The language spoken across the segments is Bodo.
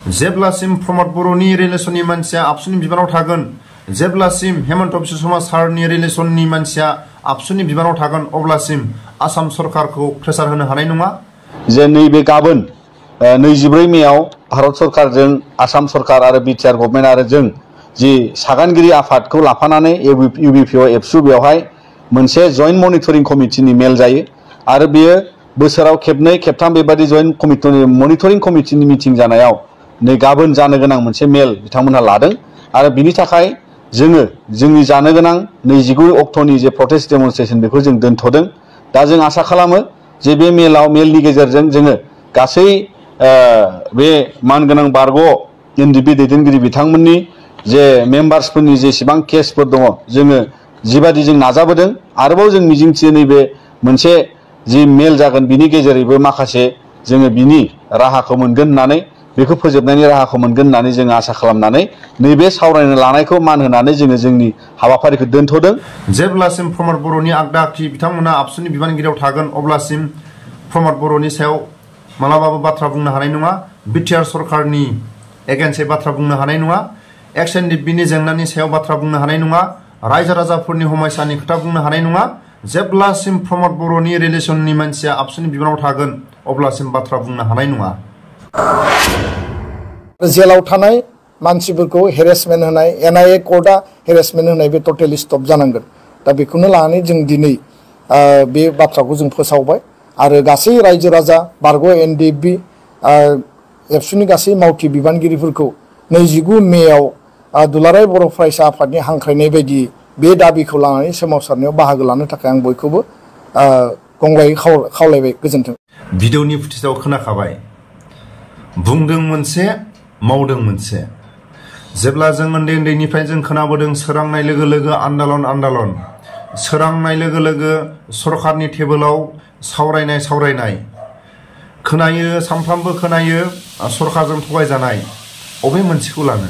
जेब्लासिम प्रमद बर'नि रिलेसननि मानसिया आबसुनि बिबानाव थागोन, जेब्लासिम हेमन्त बिश्व शर्मा सारनि रिलेसननि मानसिया आबसुनि बिबानाव थागोन, अब्लासिम आसाम सरकारखौ प्रेसार होनो हानाय नङा। जे नैबे गाबोन 24 मेआव भारत सरकारजों आसाम सरकार आरो बिटिआर गभर्नमेन्ट आरो जों जि सागानगिरि आफादखौ लाफानानै इउबिपिअ एबसु बेवहाय मोनसे जइन्ट मनिटरिं कमिटिनि मेल जायो आरो बेयो बोसोराव खेबनै खेबथाम बेबादि जइन्ट मनिटरिं कमिटिनि मिटिं जानायाव नै गाबोन जानो गोनां मोनसे मेल बिथांमोनहा लादों आरो बिनि थाखाय जोङो जोंनि जानो गोनां 29 अक्ट'नि जे प्रोटेस्ट डेमनस्ट्रेशन बेखौ जों दोनथ'दों। दा जों आसा खालामो जे बे मेलनि गेजेरजों जोङो गासै बे मानगोनां बारग' एनडिपि दैदेनगिरि बिथांमोननि जे मेम्बार्सफोरनि जेसेबां केसफोर दङ जोङो जिबादि जों नाजाबोदों आरोबाव जों मिजिंथियो नैबे मोनसे जि मेल जागोन बिनि गेजेरैबो माखासे जोङो बिनि राहाखौ मोनगोन होननानै बेखौ फोजोबनायनि राहाखौ मोनगोन होननानै जों आसा खालामनानै नैबे सावरायनो लानायखौ मान होनानै जोङो जोंनि हाबाफारिखौ दोनथ'दों। जेब्लासिम प्रमद बर'नि आगदा आगथि बिथांमोना आबसुनि बिबानगिरियाव थागोन अब्लासिम प्रमद बर'नि सायाव मालाबाबो बाथ्रा बुंनो हानाय नङा, बिटिआर सरकारनि एगेन्स्टै बाथ्रा बुंनो हानाय नङा, एक्स एनडिपिनि जेंनानि सायाव बाथ्रा बुंनो हानाय नङा, रायजो राजाफोरनि हमायसानि खोथा बुंनो हानाय नङा। जेब्लासिम प्रमद बर'नि रिलेसननि मानसिया आबसुनि बिबानाव थागोन अब्लासिम बाथ्रा बुंनो हानाय नङा। जेलाव थानाय मानसिफोरखौ हेरेसमेन्ट होनाय, एनआइए कर्टआ हेरेसमेन्ट होनाय बे टटेलि स्टप जानांगोन। दा बेखौनो लानानै जों दिनै बे बाथ्राखौ जों फोसावबाय आरो गासै रायजो राजा बारग' एनडिएफबि एबसुनि गासै मावथि बिबानगिरिफोरखौ 29 मेआव दुलाराय बर' फरायसा आफादनि हांख्रायनाय बायदि बे दाबिखौ लानानै सोमावसारनायाव बाहागो लानो थाखाय आं बयखौबो गंगायै खावलायबाय। गोजोन्थों। भिडिअनि फुटेजाव खोनाखाबाय, बुंदों मोनसे मावदों मोनसे। जेब्ला जों उन्दैनिफ्राय जों खोनाबोदों सोरांनाय लोगो लोगो आन्दालन, सोरांनाय लोगो लोगो सरकारनि टेबोलाव सावरायनाय खोनायो, सानफ्रामबो खोनायो सरकारजों थगायजानाय। अबे मोनसेखौ लानो?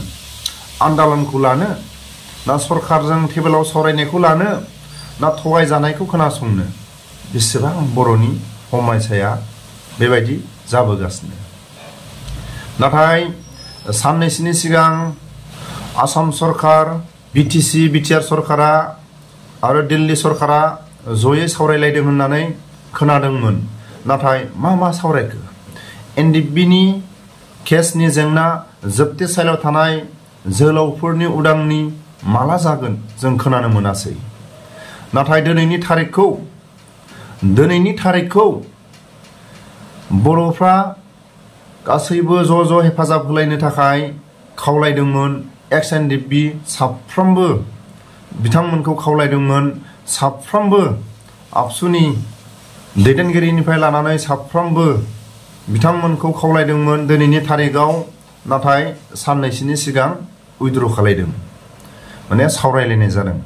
आन्दालनखौ लानो ना सरकारजों टेबोलाव सावरायनायखौ लानो ना थगायजानायखौ खोनासंनो? बेसेबां बर'नि हमायसाया बेबायदि जाबोगासिनो। नाथाय साननैसोनि सिगां आसाम सरकार, बिटिसि बिटिआर सरकारा आरो दिल्ली सरकारा जयै सावरायलायदों होननानै खोनादोंमोन। नाथाय मा सावरायखो? एनडिपिनि केसनि जेंना, जोबथेसालियाव थानाय जोहोलावफोरनि उदांनि माला जागोन जों खोनानो मोनासै। नाथाय दिनैनि थारिखखौ बर'फ्रा गासैबो ज' हेफाजाब होलायनो थाखाय खावलायदोंमोन। एक्स एनडिपि साफ्रोमबो बिथांमोनखौ खावलायदोंमोन, साफ्रोमबो आबसुनि दैदेनगिरिनिफ्राय लानानै साफ्रोमबो बिथांमोनखौ खावलायदोंमोन दिनैनि थारिखआव। नाथाय साननैसोनि सिगां उइद्र' खालायदों, माने सावरायलायनाय जादों।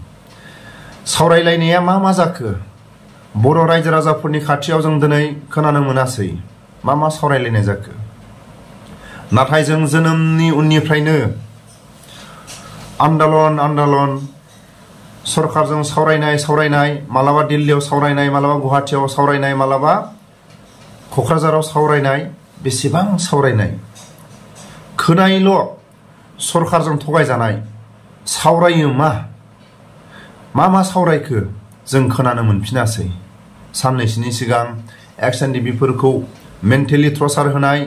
सावरायलायनाया मा जाखो? बर' रायजो राजाफोरनि खाथियाव जों दिनै खोनानो मोनासै मा सावरायलायनाय जाखो। नाथाय जों जोनोमनि उननिफ्रायनो आन्दालन सरकारजों सावरायनाय, मालाबा दिल्लीयाव सावरायनाय, मालाबा गुवाहाटीयाव सावरायनाय, मालाबा क'क्राझाराव सावरायनाय, बेसेबां सावरायनाय। खोनायोल' सरकारजों थगायजानाय। सावरायो मा सावरायखो जों खोनानो मोनफिनासै। साननैसोनि सिगां एक्स एनडिपिफोरखौ मेन्टेलि टर्चार होनाय,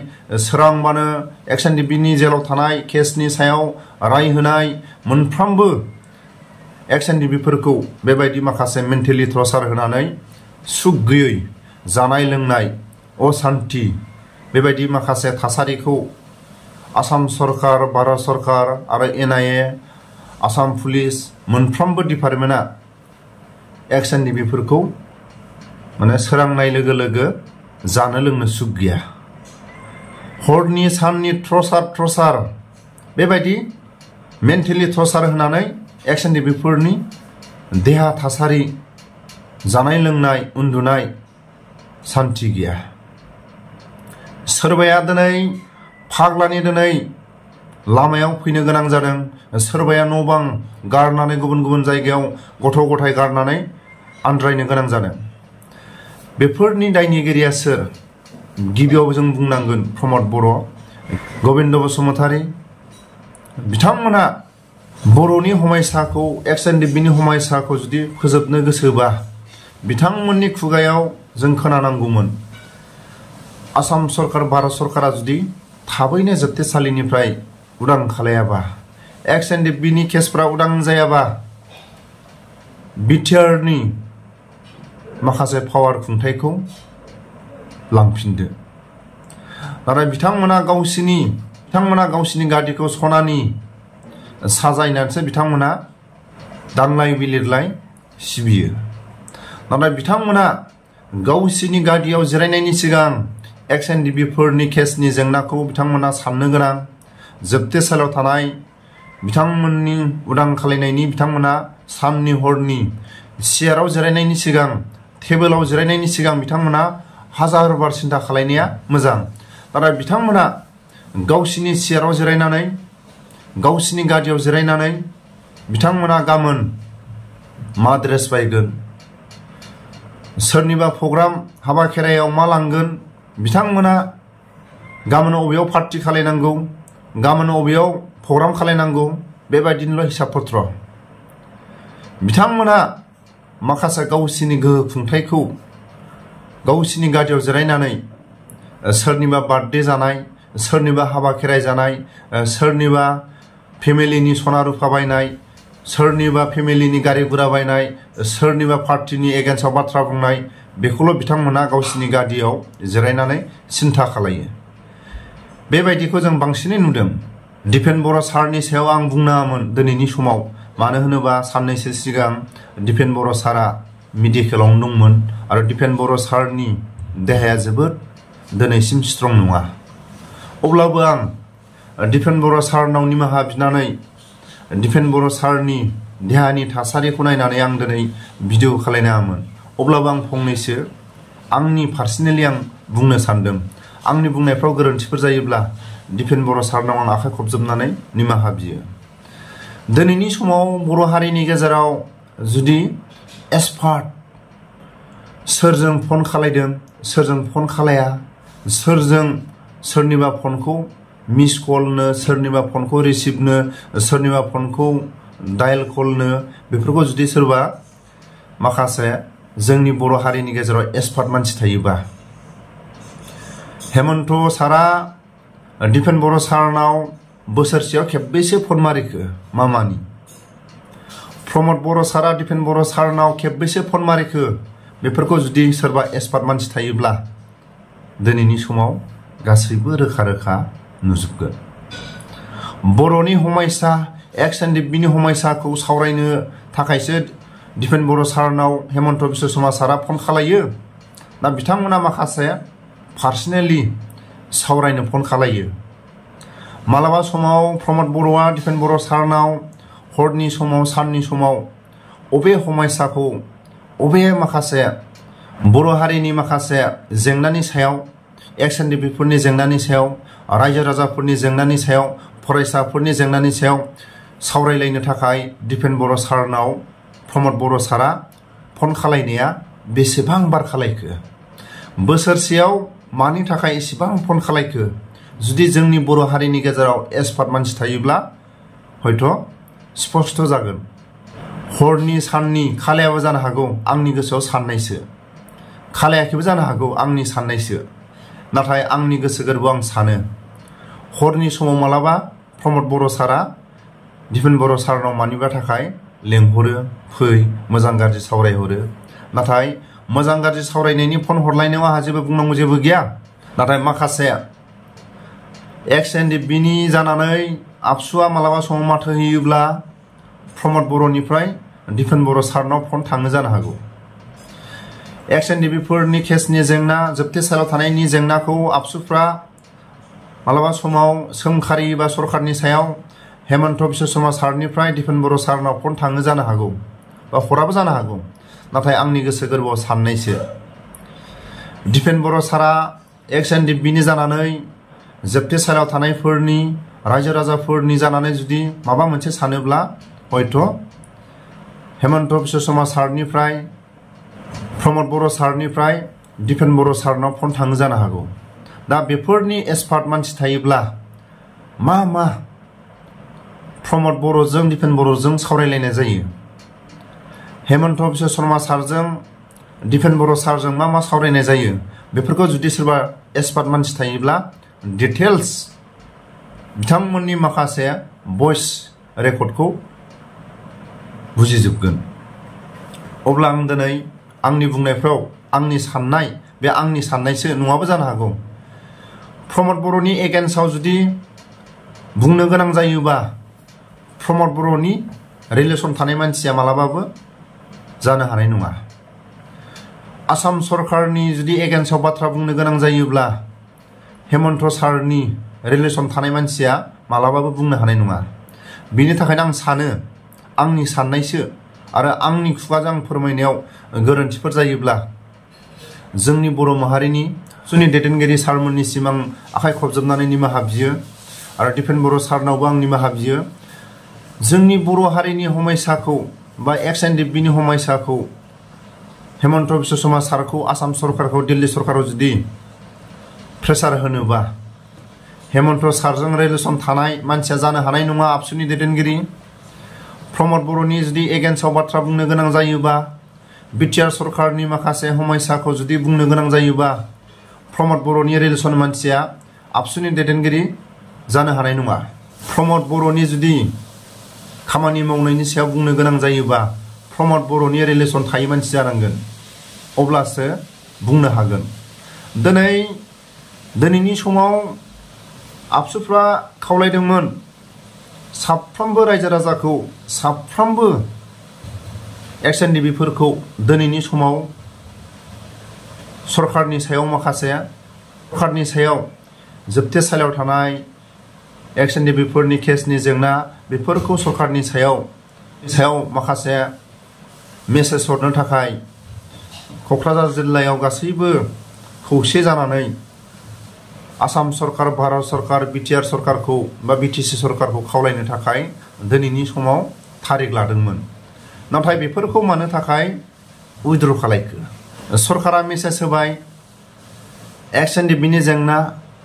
सोरांबानो एक्स एनडिपिनि जेलाव थानाय केसनि सायाव राय होनाय, मोनफ्रोमबो एक्स एनडिपिफोरखौ बेबायदि माखासे मेन्टेलि टर्चार होनानै सुख गैयै जानाय लोंनाय, असान्ति बेबायदि माखासे थासारिखौ आसाम सरकार, भारत सरकार आरो एनआइए, आसाम पुलिस मोनफ्रोमबो डिपार्टमेन्टआ एक्स एनडिपिफोरखौ माने सोरांनाय लोगो लोगो जानो लोंनो सुख गैया। हरनि साननि टर्चार बेबायदि मेन्टेलि टर्चार होनानै एक्स एनडिपिफोरनि देहा थासारि, जानाय लोंनाय, उन्दुनाय सान्थि गैया। सोरबाया दिनै फाग्लानि लामायाव फैनो गोनां जादों, सोरबाया न' बां गारनानै गुबुन जायगायाव गथ' गथाय गारनानै आन्द्रायनो गोनां जादों। बेफोरनि दायनिगिरिया सोर? गिबियाव जों बुंनांगोन प्रमद बर', गबिन्द बसुमतारी बिथांमोना बर'नि हमायसाखौ एक्सएनडिपिनि हमायसाखौ जुदि फोजोबनो गोसोबा बिथांमोननि खुगायाव जों खोनानांगौमोन आसाम सरकार भारत सरकारा जुदि थाबैनो जोबथेसालिनिफ्राय उदां खालायाबा एक्सएनडिपिनि केसफ्रा उदां जायाबा बिटिआरनि माखासे पावार खुंथायखौ लांफिनदो नाथाय बिथांमोना गावसिनि गादिखौ सनानि साजायनानैसो बिथांमोना दांलाय बिलिरलाय सिबियो नाथाय बिथांमोना गावसिनि गादियाव जिरायनायनि सिगां एक्सएनडिपिफोरनि केसनि जेंनाखौ बिथांमोना साननो गोनां जोबथेसालियाव थानाय बिथांमोननि उदां खालायनायनि बिथांमोना साननि हरनि सियाराव जिरायनायनि सिगां टेबोलाव जिरायनायनि सिगां बिथांमोना हाजार बार सिन्था खालायनाया मोजां नाथाय बिथांमोना गावसिनि सियाराव जिरायनानै गावसिनि गादियाव जिरायनानै बिथांमोना गाबोन मा ड्रेस बायगोन सोरनिबा प्रग्राम हाबा खेरायाव मा लांगोन बिथांमोना गाबोन अबेयाव पार्टी खालायनांगौ गाबोन अबेयाव प्रग्राम खालायनांगौ बेबायदिनोल' हिसाब पत्र बिथांमोना माखासे गावसिनि गोहो खुंथायखौ गावसिनि गादियाव जिरायनानै सोरनिबा बार्थडे जानाय सोरनिबा हाबा खेराइ जानाय सोरनिबा फेमिलिनि सना रुफा बायनाय सोरनिबा फेमिलिनि गारि गुरा बायनाय सोरनिबा पार्टीनि एगेन्स्टआव बाथ्रा बुंनाय बेखौल' बिथांमोना गावसिनि गादियाव जिरायनानै सिन्था खालायो बेबायदिखौ जों बांसिनै नुदों दिपेन बर' सारनि सायाव आं बुंनाङामोन दिनैनि समाव मानो होनोबा साननैसो सिगां दिपेन बर' सारा मेडिकेलावनो दंमोन आरो दिपेन बर' सारनि देहाया जोबोद दिनैसिम स्ट्रं नङा अब्लाबो आं दिपेन बर' सारनाव निमाहा बिनानै दिपेन बर' सारनि देहानि थासारिखौ नायनानै आं दिनै भिडिअ खालायनाङामोन अब्लाबो आं फंनैसो आंनि पार्सनेलि आं बुंनो सानदों आंनि बुंनायफ्राव गोरोन्थिफोर जायोब्ला दिपेन बर' सारनाव आं आखाइ खबजोबनानै निमाहा बियो दिनैनि समाव बर' हारिनि गेजेराव जुदि एक्सपार्ट सोरजों फन खालायदों सोरजों फन खालाया सोरजों सोरनिबा फनखौ मिस कलनो सोरनिबा फनखौ रिसिभनो सोरनिबा फनखौ डायल कलनो बेफोरखौ जुदि सोरबा माखासे जोंनि बर' हारिनि गेजेराव एक्सपार्ट मानसि थायोबा हेमन्त सारा दिपेन बर' सारनाव बोसोरसेयाव खेबबेसे फन मारिखो मामानि प्रमद बर' सारा दिपेन बर' सारनाव खेबबेसे फन मारिखो बेफोरखौ जुदि सोरबा एक्सपार्ट मानसि थायोब्ला दिनैनि समाव गासैबो रोखा रोखा नुजोबगोन बर'नि हमायसा एक्सएनडिपिनि हमायसाखौ सावरायनो थाखायसो दिपेन बर' सारनाव हेमन्त बिश्व शर्मा सारा फन खालायो ना बिथांमोना माखासे पार्सनेलि सावरायनो फन खालायो मालाबा समाव प्रमद बर'आ दिपेन बर' सारनाव हरनि समाव साननि समाव अबे हमायसाखौ अबे माखासे बर' हारिनि माखासे जेंनानि सायाव एक्सएनडिपिफोरनि जेंनानि सायाव रायजो राजाफोरनि जेंनानि सायाव फरायसाफोरनि जेंनानि सायाव सावरायलायनो थाखाय दिपेन बर' सारनाव प्रमद बर' सारा फन खालायनाया बेसेबां बार खालायखो बोसोरसेयाव मानि थाखाय एसेबां फन खालायखो जुदि जोंनि बर' हारिनि गेजेराव एक्सपार्ट मानसि थायोब्ला हयथ' स्पष्ट जागोन हरनि साननि खालायाबो जानो हागौ आंनि गोसोआव साननायसो खालायाखैबो जानो हागौ आंनि साननायसो नाथाय आंनि गोसो गोरबोआव आं सानो हरनि समाव मालाबा प्रमद बर' सारा दिपेन बर' सारनाव मानिबा थाखाय लेंहरो फै मोजां गाज्रि सावरायहरो नाथाय मोजां गाज्रि सावरायनायनि फन हरलायनायाव आंहा जेबो बुंनांगौ जेबो गैया नाथाय माखासे एक्सएनडिपिनि जानानै आबसुआ मालाबा समाव माथो होयोब्ला प्रमद बर'निफ्राय दिपेन बर' सारनाव फन थाङो जानो हागौ एक्सएनडिपिफोरनि केसनि जेंना जोबथेसालियाव थानायनि जेंनाखौ आबसुफ्रा मालाबा समाव सोमखारि बा सरकारनि सायाव हेमन्त बिश्व शर्मा सारनिफ्राय दिपेन बर' सारनाव फन थाङो जानो हागौ बा हराबो जानो हागौ नाथाय आंनि गोसो गोरबोआव साननायसो दिपेन बर' सारा एक्सएनडिपिनि जानानै जोबथेसालियाव थानायफोरनि रायजो राजाफोरनि जानानै जुदि माबा मोनसे सानोब्ला हयथ' हेमन्त बिश्व शर्मा सारनिफ्राय प्रमद बर' सारनिफ्राय दिपेन बर' सारनाव फन थाङो जानो हागौ दा बेफोरनि एक्सपार्ट मानसि थायोब्ला मा प्रमद बर'जों दिपेन बर'जों सावरायलायनाय जायो, हेमन्त बिश्व शर्मा सारजों दिपेन बर' सारजों मा सावरायनाय जायो, बेफोरखौ जुदि सोरबा एक्सपार्ट मानसि थायोब्ला डिटेल्स बिथांमोननि माखासे भइस रेकर्डखौ बुजिजोबगोन। अब्ला आं दिनै आंनि बुंनायफ्राव आंनि साननाय, बे आंनि साननायसो नङाबो जानो हागौ, प्रमद बर'नि एगेन्स्टआव जुदि बुंनो गोनां जायोबा प्रमद बर'नि रिलेसन थानाय मानसिया मालाबाबो जानो हानाय नङा। आसाम सरकारनि जुदि एगेन्स्टआव बाथ्रा बुंनो गोनां जायोब्ला हेमन्त सारनि रिलेसन थानाय मानसिया मालाबाबो बुंनो हानाय नङा। बिनि थाखायनो आं सानो, आंनि साननायसो आरो आंनि खुगाजों आं फोरमायनायाव गोरोन्थिफोर जायोब्ला जोंनि बर' माहारिनि जोंनि दैदेनगिरि सारमोननिसिम आं आखाइ खबजोबनानै निमाहा बियो आरो दिपेन बर' सारनावबो आं निमाहा बियो। जोंनि बर' हारिनि हमायसाखौ बा एक्स एन डि पि नि हमायसाखौ हेमन्त बिश्व शर्मा सारखौ आसाम सरकारखौ दिल्ली सरकाराव जुदि प्रेसार होनोबा हेमन्त सारजों रिलेसन थानाय मानसिया जानो हानाय नङा आबसुनि दैदेनगिरि। प्रमद बर'नि जुदि एगेन्स्टआव बाथ्रा बुंनो गोनां जायोबा, बिटिआर सरकारनि माखासे हमायसाखौ जुदि बुंनो गोनां जायोबा प्रमद बर'नि रिलेसन मानसिया आबसुनि दैदेनगिरि जानो हानाय नङा। प्रमद बर'नि जुदि खामानि मावनायनि सायाव बुंनो गोनां जायोबा प्रमद बर'नि रिलेसन थायै मानसि जानांगोन, अब्लासो बुंनो हागोन। दिनैनि समाव आबसुफ्रा खावलायदोंमोन साफ्रोमबो रायजो राजाखौ, साफ्रोमबो एक्स एन डि पि फोरखौ दिनैनि समाव सरकारनि सायाव जोबथेसालियाव थानाय एक्स एन डि पि फोरनि केसनि जेंना बेफोरखौ सरकारनि सायाव माखासे मेसेज हरनो थाखाय क'क्राझार जिल्लायाव गासैबो खौसे जानानै आसाम सरकार, भारत सरकार, बिटिआर सरकारखौ बा बिटिसि सरकारखौ खावलायनो थाखाय दिनैनि समाव थारिख लादोंमोन। नाथाय बेफोरखौ मानो थाखाय उइथड्र खालायखो? सरकारा मेसेज होबाय एक्स एन डि पि नि जेंना,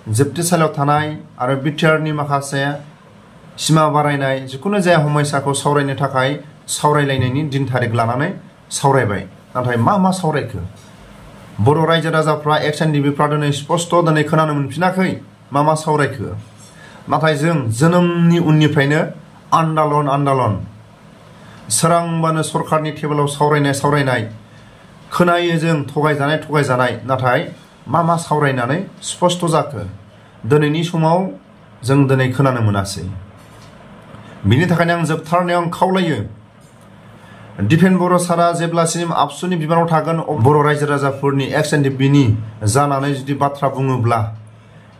जोबथेसालियाव थानाय आरो बिटिआरनि माखासे सिमा बारायनाय जिखुनु जाया हमायसाखौ सावरायनो थाखाय सावरायलायनायनि दिन थारिख लानानै सावरायबाय। नाथाय मा सावरायखो? बर' रायजो राजाफ्रा एक्स एन डि पि फ्रा दिनै स्पष्ट दिनै खोनानो मोनफिनाखै मा सावरायखो। नाथाय जों जोनोमनि उननिफ्रायनो आन्दालन सोरांबानो सरकारनि टेबोलाव सावरायनाय खोनायो जों थगायजानाय, नाथाय मा सावरायनानै स्पष्ट जाखो दिनैनि समाव जों दिनै खोनानो मोनासै। बिनि थाखायनो आं जोबथारनायाव आं खावलायो, दिपेन बर' सारा जेब्लासिम आबसुनि बिबानाव थागोन बर' रायजो राजाफोरनि एक्स एन डि पि नि जानानै जुदि बाथ्रा बुङोब्ला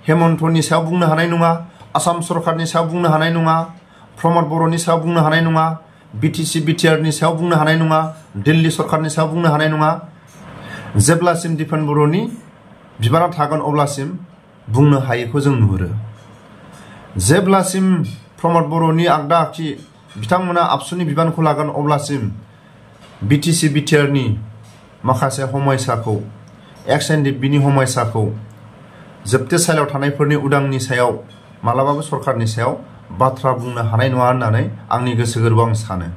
हेमन्तनि सायाव बुंनो हानाय नङा, आसाम सरकारनि सायाव बुंनो हानाय नङा, प्रमद बर'नि सायाव बुंनो हानाय नङा, बिटिसि बिटिआरनि सायाव बुंनो हानाय नङा, दिल्ली सरकारनि सायाव बुंनो हानाय नङा। जेब्लासिम दिपेन बर'नि बिबाना थागोन अब्लासिम बुंनो हायैखौ जों नुहुरो। जेब्लासिम प्रमद बर'नि आगदा आगथि बिथांमोना आबसुनि बिबानखौ लागोन अब्लासिम बिटिसि बिटिआरनि माखासे हमायसाखौ, एक्स एन डि पि नि हमायसाखौ जोबथेसालियाव थानायफोरनि उदांनि सायाव मालाबाबो सरकारनि सायाव बाथ्रा बुंनो हानाय नङा होननानै आंनि गोसो गोरबोआव आं सानो।